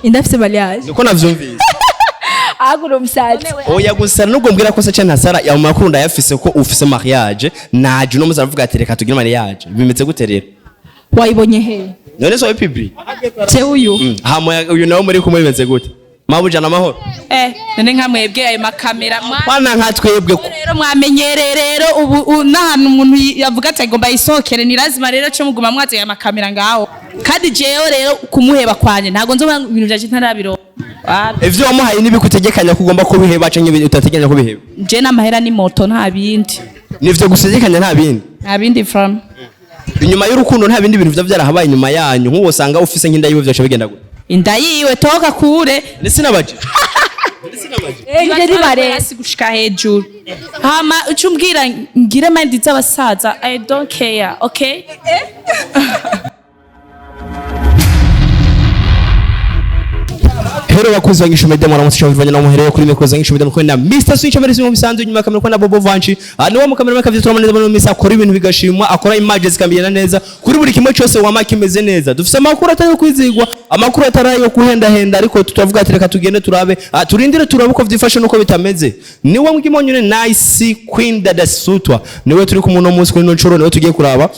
Indafise mariage. Niko navyumvise. Agura umusazi. Oya, gusa nubwo mbwira ko se canke ntasara, ayo makuru ndayafise ko ufise mariage. Naje uno musi aravuga ati reka tugire mariage. Bimeze gute rero? Wayibonye he? None so public. Je uyu. Hama uyu nawe muri kumwe bimeze gute? Mabuja na mahoro. Eh, none nka mwebwe ayo makamera Kwana nka twebwe rero mwamenyereye rero ubu n'ahantu umuntu yavuga ati agomba yisohokere, ni lazima rero cyo muguma mwaze aya makamera ngaho. Kandi jewe rero kumuheba kwanje ntago nzoba ibintu vyanje ntarabiro. Ivyo wamuhaye n'ibikutegekanya ko ugomba kubiheba canke utategekanya kubiheba? Je n'amahera ni moto, nta bindi. Nivyo gutegekanya, nta bindi? Nta bindi from. Inyuma y'urukundo nta bindi bintu vyo vyarahabaye inyuma yanyu? Nk'uwo usanga ufise nk'inda yiwe, vyoca bigenda gute? Inda yiwe toka kure. Ndetse n'abaje. Eh, je ni marraine. Hasi gushika hejuru, hama uca umbwira ngire mind z'abasaza. I don't care, okay? Hero bakuzi bangisha media, muramutse cyangwa bivanye na muhereye kuri mikoro zangisha media, mukwe na Mr Switch abari mu bisanzwe, inyuma kamera na Bobo Vanchi. Ah, niwo mu kamera makavye turabona neza muri misa, akora ibintu bigashimwa, akora image zikamera neza kuri buri kimwe cyose, wama kimeze neza. Dufise amakuru atari kwizigwa, amakuru atari ayo kuhendahenda, ariko tutavuga ati reka tugende turabe. Ah, turindire turabe uko vyifashe nuko bitameze. Niwe mwimonyene Nice Queen Dada Sutwa, niwe turi kumwe uno munsi kuri ino ncuro, niwe tugiye kuraba.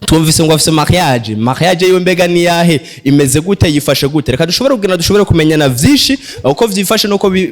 Twumvise ngo afise mariage. Mariage yiwe mbega ni yahe? Imeze gute? Yifashe gute? Reka dushobore kugenda dushobore kumenyana vyinshi uko vyifashe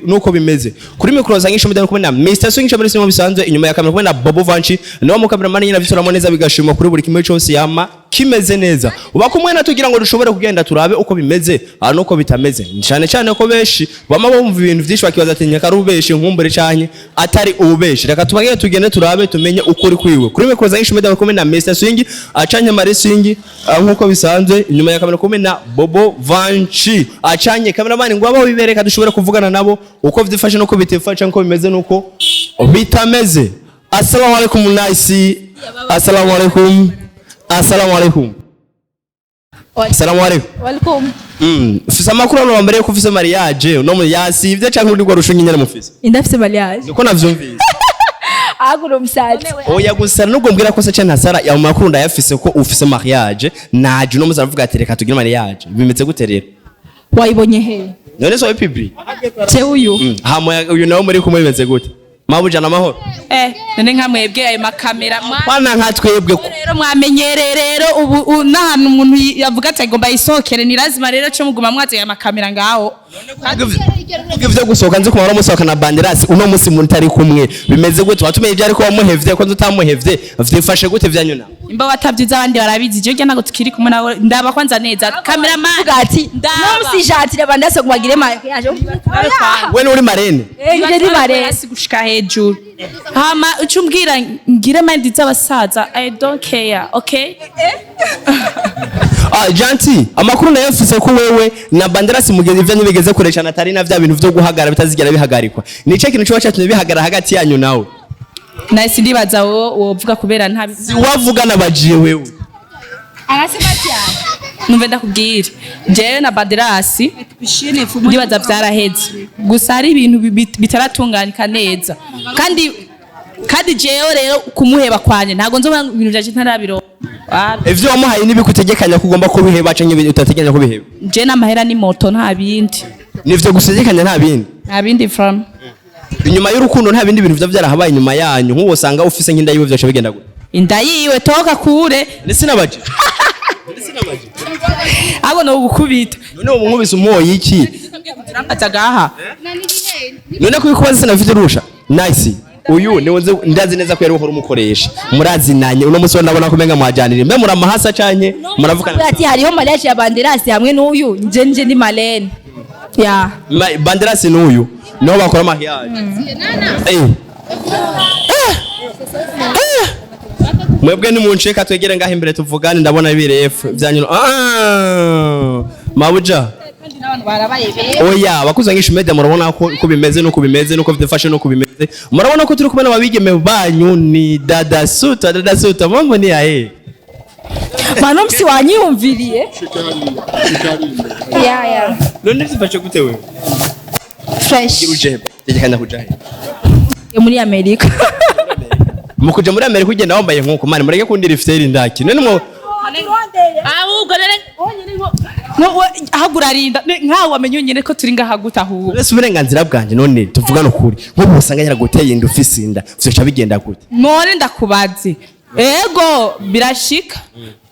nuko bimeze. Kuri mikoro za Ngisho Media kumwe na Mr Swing Chamber mu bisanzwe, inyuma ya kamera kumwe na Bobo Vanchi, niwo mu cameraman nyine avituramo neza bigashimwa kuri buri kimwe cyose, yama kimeze neza. Uba kumwe na tugira ngo dushobore kugenda turabe uko bimeze aha nuko bitameze, cyane cyane ko benshi bama bumva ibintu vyinshi bakibaza ati nyakari ubeshi nkumbure canke atari ubeshi. Reka tubagende tugende turabe tumenye ukuri kwiwe. Kuri mikoro za Ngisho Media kumwe na Mr Swing acanye Mari Swing, nkuko bisanzwe, inyuma ya kamera kumwe na Bobo Vanchi acanye cameraman ngo abaho bibereka dushobore kuvugana nabo uko vyifashe nuko bitifashe, nkuko bimeze nuko bitameze. Assalamu alaikum Nice. Assalamu alaikum. Assalamu alaikum. Assalamu alaikum. Welcome. Ufise amakuru hano wambere ko ufise mariage no mu yasivye canke uri rwarusha nyene mufise? Indafise mariage. Niko navyumvise. Agura umusazi. Oya, gusa nubwo mbwira ko se canke ntasara, ayo makuru ndayafise ko ufise mariage. Naje uno musi aravuga ati reka tugire mariage. Bimeze gute rero? Wayibonye he? None so public. Je uyu. Hama uyu nawe muri kumwe bimeze gute? Mabuja na mahoro. Eh, none nka mwebwe ayo makamera Kwana nka twebwe rero mwamenyereye rero ubu n'ahantu umuntu yavuga ati agomba yisohokere, ni lazima rero cyo muguma mwaze aya makamera ngaho. Ivyo gusohoka nzi kumara musohoka na Banderasi uno musi mutari kumwe, bimeze gute? Watumenye ibyo ariko wamuhevye ko nzutamuhevye, vyifashe gute vyanyu na? Imba watavyiza abandi barabizi, je ntabwo tukiri kumwe nawe. Ndaba kwanza neza, cameraman. Vuga ati Ndaba. no si jatire bandase ngo bagire mariage. We uri marraine? Eh, je ni marraine. Hasi gushika hejuru, hama uca umbwira ngire mind z'abasaza. I don't care, okay? Ah, Janti, amakuru nayo mfise ko wewe na Banderasi mugeze ivyanyu bigeze kure cyane, atari na vya bintu vyo guhagara bitazigera bihagarikwa. Ni ikintu ciba catumye bihagara hagati yanyu nawe? Nahise ndibaza wo wovuga kubera nta Si wavuga nabajiye wewe. Anasema cyane. Numve ndakubwira, jewe na Baderasi ndibaza vyaraheze, gusa hari ibintu bitaratunganika neza. Kandi jewe rero kumuheba kwanje ntago nzoba ibintu vyanje ntarabiro. Ivyo wamuhaye n'ibikutegekanya ko ugomba kubiheba canke utategekanya kubiheba? Je n'amahera ni moto, nta bindi. Nivyo gutegekanya, nta bindi? Nta bindi from. Inyuma y'urukundo nta bindi bintu vyo vyarahabaye inyuma yanyu? Nk'uwo usanga ufise nk'inda yiwe, vyoca bigenda gute? Inda yiwe toka kure. Ndetse nabaje. Ahubwo no gukubita. None ubu nkubise umuhoye iki? Turambaza gaha. None kubikubaza sinafite urusha. Nice. Uyu niwe ndazi neza ko yari uhora umukoresha. Murazinanye uno musi ndabona ko menga mwajanire. Mbe muramahasa canke muravugana? Ati hariho mariage ya Banderasi hamwe n'uyu, nje ndi marraine. Ya. Banderasi n'uyu niho bakora mariage. Eh. Eh. Eh. Mwebwe nimunsheka twegere ngaho imbere tuvugane, ndabona birefu vyanyu. Ah! Mabuja. Oya, bakuze ngisho media, murabona ko uko bimeze nuko bimeze nuko vyifashe nuko bimeze. Murabona ko turi kumwe n'ababigeme banyu, ni Dada Suta. Dada Suta, mambo ni yahe? Mano msi wanyiyumviriye. Ya ya. None vyifashe gute wewe? Fresh. Uje tegekanya kuja he? Muri Amerika. Mu kuja muri Amerika ugenda wambaye nkuko, mani mureke kundira ifiteri ndaki. None mwo Ahubwo rero Ahubwo urarinda nkawe wamenye nyine ko turi ngaha gute ahubwo? Uretse uburenganzira bwanjye, none tuvugane ukuri, nk'ubu usanga yaraguteye inda, ufise inda, vyoca bigenda gute? None ndakubaze, ego birashika,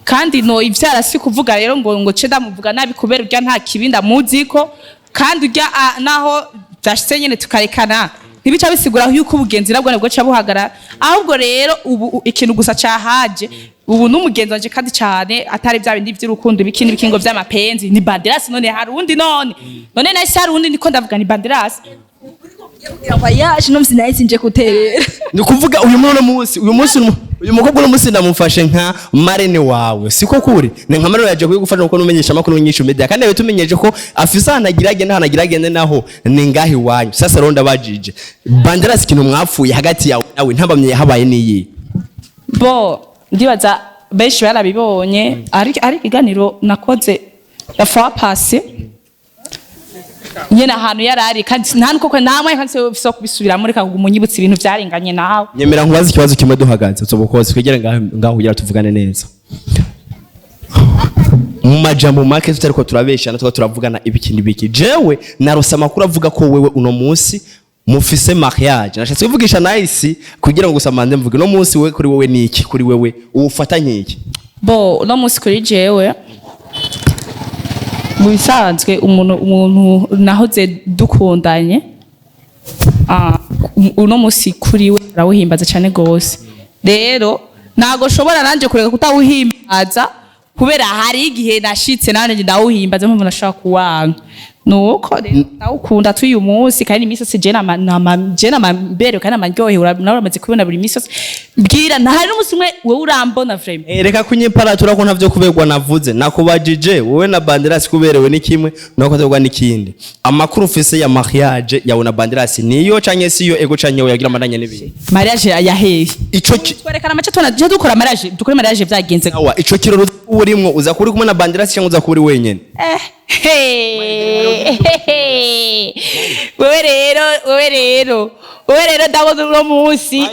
kandi no ivyara si kuvuga rero ngo ce ndamuvuga nabi kubera urya nta kibi ndamuziko, kandi urya naho vyashitse nyene tukarekana, ntibica bisigura yuko ubugenzi nabwo nabwo ca buhagarara. Ahubwo rero ubu ikintu gusa cahaje ubu n'umugenzi wanje, kandi cane atari vya bindi vy'urukundo ibiki n'ibiki ngo vy'amapenzi, ni Banderasi. None hari uwundi? None nahise hari uwundi ndiko ndavuga? Ni Banderasi. Voyage no sinahise nje kuterera. Ni ukuvuga uyu muntu munsi, uyu munsi, uyu mukobwa uno munsi ndamufashe nka marraine wawe, siko kuri? Ni nka marraine yaje kugufasha kuko numenyesha amakuru nyinshi media, kandi yawe tumenyeje ko afise ahantu agira agende, ahantu agira agende naho ni ngaho iwanyu. Sasa rero ndabajije, Banderasi, ikintu mwapfuye hagati yawe nawe ntabamye habaye niyi? Bo ndibaza benshi barabibonye, ari ikiganiro nakoze la fois passée nyene ahantu yarari, kandi nta nuko nta mwanya kandi so kubisubiramo, reka kuguma unyibutsa ibintu vyarenganye nawe. Nyemera nkubaze ikibazo kimwe duhagaze, uzobukoze twegere ngaho ngaho kugira tuvugane neza mu majambo make, tutariko turabeshana, tuba turavugana ibiki n'ibiki. Jewe narose amakuru avuga ko wewe uno munsi mufise mariage. Nashatse kuvugisha Nice kugira ngo gusa manze mvuge, uno munsi we kuri wewe ni iki? Kuri wewe uwufata iki? Bo uno munsi kuri jewe, mu bisanzwe umuntu nahoze dukundanye, uno munsi kuri we arawuhimbaza cyane gose. Rero ntago nshobora nanje kureka kutawuhimbaza, kubera hari igihe nashitse nanje ndawuhimbaza, mpamvu nashaka kuwanka nuko rero ndawukunda tuyu munsi. Kandi iminsi yose je nama je nama mbere kandi amaryohe, nawe uramaze kubibona buri minsi yose. Mbwira, ntahari n'umunsi umwe wewe urambona vraiment? Eh, reka kunyiparatura ko ntavyo kuberwa navuze. Nakubajije wowe na Banderasi kuberewe ni kimwe nuko kuberwa n'ikindi. Amakuru ufise ya mariage yawe na Banderasi niyo canke siyo? Ego canke oya, yagira amandanya n'ibindi. Mariage ya hehe? Ico Twerekana amace tubona je dukora mariage, dukore mariage vyagenze. Awa ico kirori urimwo, uza kuri kumwe na Banderasi cyangwa uza kuri wenyene? Eh, hey, hey. Wewe rero ndabona uno munsi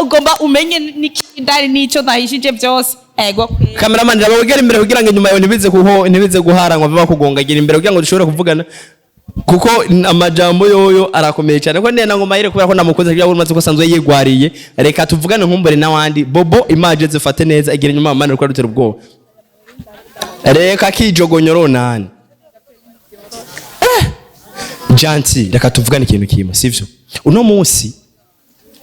ugomba umenye n'ikindari n'ico nahishije byose. Ego. Cameraman, raba wegera imbere kugira ngo inyuma yawe ntibize kuho ntibize guharangwa biba kugonga. Gira imbere kugira ngo dushobore kuvugana, kuko amajambo yoyo arakomeye cyane, ko nenda ngo mayire kubera ko namukunze kugira ngo umaze ko asanzwe yigwariye. Reka tuvugane nkumbure n'abandi. Bobo, image zifate neza, igira inyuma mama riko rutera ubwoba, reka kijogonyoro nani. Janti, reka tuvugane ikintu kimwe, sivyo? Uno munsi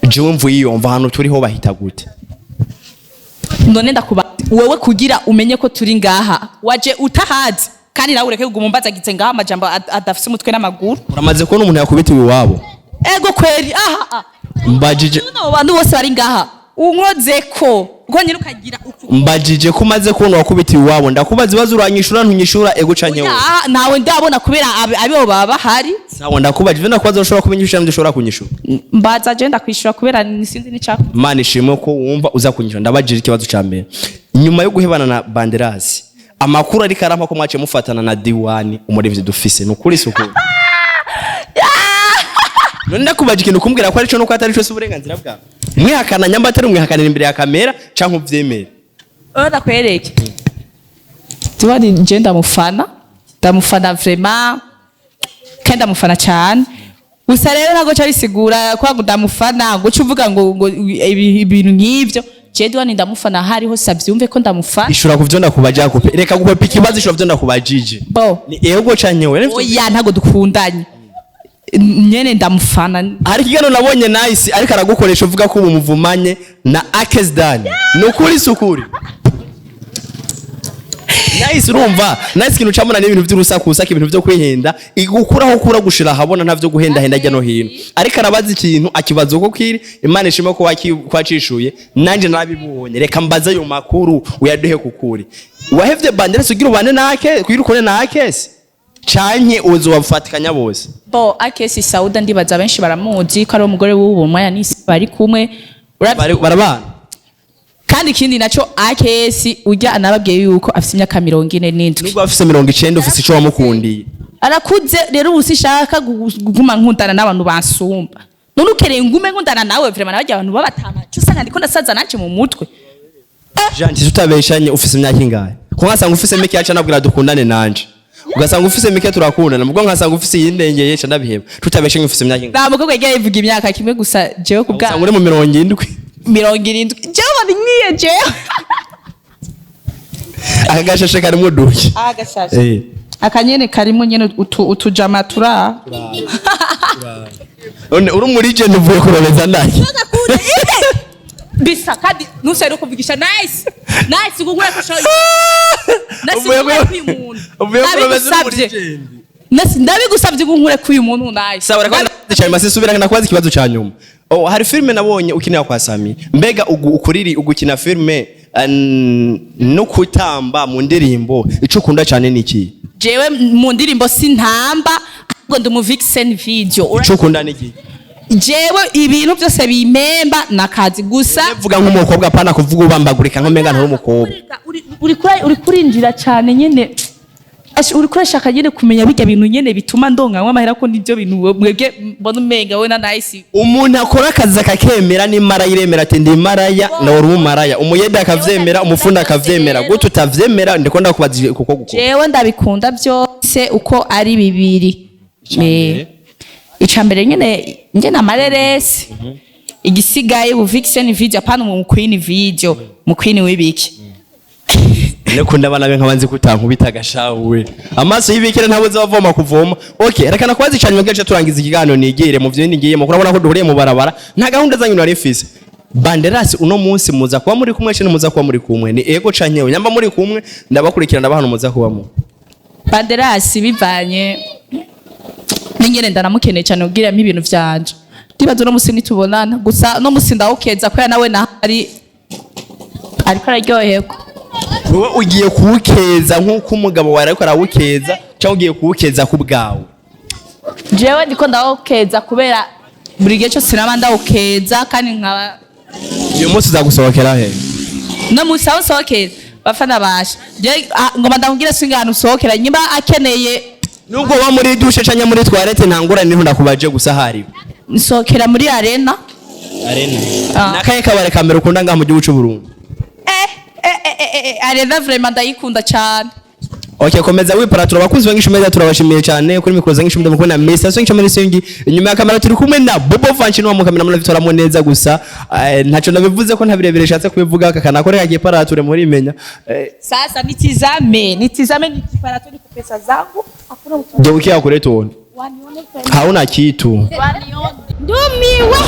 jewe mvuye iyo mva ahantu turiho bahita gute? None ndakuba wewe kugira umenye ko turi ngaha waje utahazi, kandi nawe ureke kuguma umbazagize ngaha amajambo adafise umutwe n'amaguru. Uramaze kubona umuntu yakubitiwe iwabo? Ego kweri, aha. Mbajije. Abo bantu bose bari ngaha unkozeko uko nyine ukagira uku. Mbajije ko umaze kubona wakubitiwe iwabo. Ndakubaza ibibazo, uranyishura, ntunyishura ego canke wowe. Oya, nawe ndabona kubera abo baba bahari. Sawa, ndakubaje ivyo ndakubaza, ushobora kubinyishura n'ibyo ushobora kunyishura. Mbaza je ndakwishura kubera sinzi n'icako. Imana ishimwe ko wumva uza kunyishura. Ndabajije ikibazo ca mbere: nyuma yo guhebana na Banderasi, amakuru ariko arampa ko mwaciye mufatana na Diwani umurivyi dufise, ni ukuri si ukuri? None ndakubaje ikintu kumbwira ko arico nuko atari co, si uburenganzira bwawe. Mwihakana nyamba atari umwihakanira imbere ya kamera canke uvyemere. Oya, ndakwereke, Diwani je ndamufana, ndamufana vraiment, kandi ndamufana cyane. Gusa rero ntabwo ca bisigura ko ngo ndamufana ngo uce uvuga ngo ibintu nk'ivyo. Je Diwani ndamufana, hariho savyumve ko ndamufana. Ishura kuvyo ndakubaje, kupe reka gukwepa ikibazo, ishura kuvyo ndakubajije. Bo. Ni ego canke oya? Oya, ntabwo dukundanye nyene, ndamufana. Hari ikiganiro nabonye Nice ariko aragukoresha uvuga ko ubu muvumanye na Akezdan, ni ukuri si ukuri? Nice, urumva Nice, ikintu camuna n'ibintu by'urusakusaka, ibintu byo kwihenda, igukuraho ukura gushira ahabona, ntavyo guhendahenda hirya no hino. Ariko arabaza ikintu akibaza uko kiri. Imana ishima ko wacishuye, nanje narabibonye. Reka mbaze ayo makuru uyaduhe kukuri. Wahevye Banderesi ugira ubane nake kugira ukore na Akesi, canke uzobafatikanya bose? Bo Akesi Sauda ndibaza benshi baramuzi ko ari umugore w'ubu mwanya nisi bari kumwe. Barabana. Kandi ikindi naco, Akesi ujya anababwiye yuko afite imyaka 47. Nubwo afise 90, ufise ico wamukundiye. Arakuze rero, ubu sishaka kuguma nkundana n'abantu bansumba. None ukereye ngume nkundana nawe vraiment, nabarya abantu babatama cyo usanga ndiko ndasaza nanje mu mutwe. Janti, tutabeshanye, ufise imyaka ingahe? Ko nkasanga ufise mike yaca nabwira dukundane nanje. Ugasanga ufise mike turakundana, mubwo nkasanga ufise iyindengeye ca ndabiheba. Tutabeshe, nk'ufise imyaka ingana? Nta mukobwa yagiye yivuga imyaka kimwe gusa, jewe ku Usanga bwa uri mu 70. 70, jewe mbona nk'iyo jewe. Aka gashashe karimwo duki? Agashashe? Eh. Akanyene karimo nyene utujama tura. None uri muri je uvuye kurobeza ndaki? Bisa kandi ntusere kuvugisha nice nice gukura ko shoyo. Uvuye Nasi uvuye kurobeza uri muri ndabigusabye. je. Nasi ndabigusabye ngo nkure k'uyu muntu nice. Sawa, reka cyane masi subira nakubaza ikibazo ca nyuma. Oh, hari filme nabonye ukinira kwa Sami. Mbega ugu ukuriri ugukina filme no kutamba mu ndirimbo, ico ukunda cyane ni iki? Jewe mu ndirimbo sintamba, ahubwo ndi mu vixen video. Ico ukunda ni iki? Jewe ibintu byose bimemba nakazi gusa. Vuga nk'umukobwa, apana kuvuga ubambagurika nk'umenga nturi umukobwa. Uri kurinjira cyane nyene. Ashi, uri kurashaka nyene kumenya bijya bintu nyene bituma ndonka amahera, ko nibyo bintu mwebwe mbona umenga we na nice. Umuntu akora akazi akakemera n'imara yiremera ati ndi maraya na uri umumaraya, umuyede akavyemera, umufundi akavyemera, gute utavyemera? Ndiko ndakubaza kuko gukora. Jewe ndabikunda byose uko ari bibiri. Ica mbere nyene nyene amareresi, igisigaye bu vixen video, apana mu queen video, mu queen w'ibiki? Nekunda abana be nkabanzi kutankubita agashawe amaso y'ibikira ntabuze bavoma kuvoma. Okay, reka nakubaza icanyuma bwacu turangiza ikiganiro, nigire mu vyindi ngiyemo, kurabona ko duhuriye mu barabara, nta gahunda zanyu nari mfise. Banderasi uno munsi muza kuba muri kumwe canke muza kuba muri kumwe? Ni ego canke oya? Nyamba muri kumwe ndabakurikira, ndabaha muza kubamo. Banderasi bivanye n'ingene ndanamukeneye cyane ubwiramo ibintu vyanje, ndibaza uno musi nitubonana gusa, uno musi ndawukeza kubera nawe nahari ariko araryoherwa. Wowe ugiye kuwukeza nk'uko umugabo wawe ariko arawukeza, cyangwa ugiye kuwukeza ku bwawe? Jewe ndiko ndawukeza kubera buri gihe cyose naba ndawukeza kandi nkaba. Uyu munsi uzagusohokera he? No musi aho nsohokera, bafana basha, jewe ngoma ndamubwira singana usohokera nyimba akeneye. Nubwo uba muri douche canke muri toilette, nta ngorane, niho ndakubaje gusa hariwe. Nsohokera muri arena. Arena? Ah. Nakaye kabare ka mbere ukunda ngaha mu gihugu c'u Burundi? Arena vraiment ndayikunda cyane. Okay, komeza wiparatura. Abakunzi ba Ngisho Media turabashimiye cyane. Kuri mikoro za Ngisho Media mukubona Mr. Swing Chamere Swing, inyuma ya kamera turi kumwe na Bobo Fanchi no mu kamera muravitoramo neza gusa. Ntaco nabivuze ko ntabirebere shatse kubivuga, aka kanakore kagiye parature muri imenya. Sasa nitizame, nitizame, nikiparatoni kwa pesa zangu hakuna mtu. Geukia kule tuone. Wanione. Hauna kitu. Wanione. Ndumiwe.